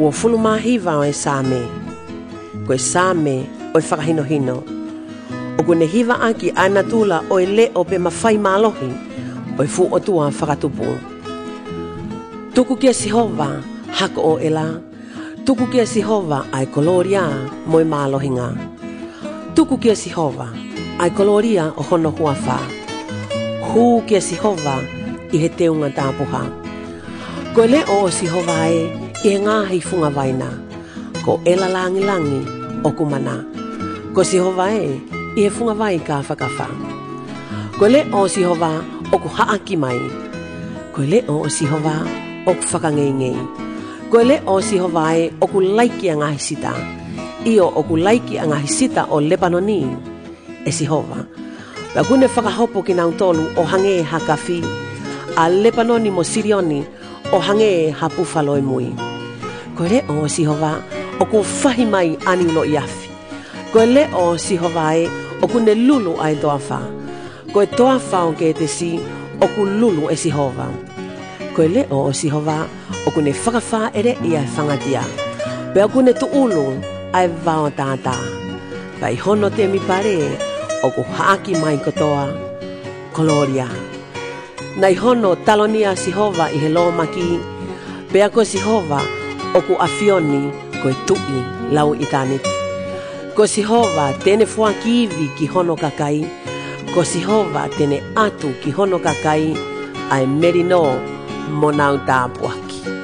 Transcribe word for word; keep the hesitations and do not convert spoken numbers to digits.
Uofulu mā hiva ʻo e Saame. Ko e Saame ʻo e fakahinohino. ʻOku ne hivaʻaki ʻa e natula ʻo e leʻo pe mafai mālohi ʻo e fuʻu ʻOtua fakatupu. Tuku kia Sihova, hako ʻo ʻEla. Tuku kia Sihova ʻa e kolōlia mo e mālohinga. Tuku kia Sihova ʻa e kolōlia ʻo hono huafa. Hū kia Sihova ʻi he teunga tapuha. Ko e leʻo ʻo Sihova ē ʻi he ngaahi funga vai na. Ko ʻEla lāngilangi ʻoku mana. Ko Sihova ē ʻi he funga vai kāfakafa. Ko e leʻo ʻo Sihova ʻoku haʻaki mai. Ko e leʻo ʻo Sihova ʻoku fakangeingei. Ko e leʻo ʻo Sihova ē ʻoku laiki ʻa e ngaahi sita. ʻIo, ʻoku laiki ʻa e ngaahi sita ʻo Lepanoni ʻe Sihova. Pea ʻoku ne fakahopo kinautolu ʻo hangē ha kafi, ʻa Lepanoni mo Silioni ʻo hangē ha pufalo ʻi mui. Ko e leʻo ʻo Sihova ʻoku fahi mai ʻa Niu Loʻiafi. Ko e leʻo ʻo Sihova ē ʻoku ne lulu ʻa e toafa. Ko e toafa ʻo Ketesi ʻoku lulu ʻe Sihova. Ko e leʻo ʻo Sihova ʻoku ne fakafāʻeleʻi ʻa e fangatia. Pea ʻoku ne tuʻulu ʻa e vao tātā. Pea ʻi hono temipale ʻoku haʻaki mai kotoa kolōlia. Naʻe ʻi hono taloni ʻa Sihova ʻi he lōmaki, pea ko Sihova ʻoku ʻAfioni ko e Tuʻi lau ʻitāniti. Ko Sihova te ne foaki ivi ki hono kakai, ko Sihova te ne ʻatu ki hono kakai ʻa e melino mo nau tāpuaki.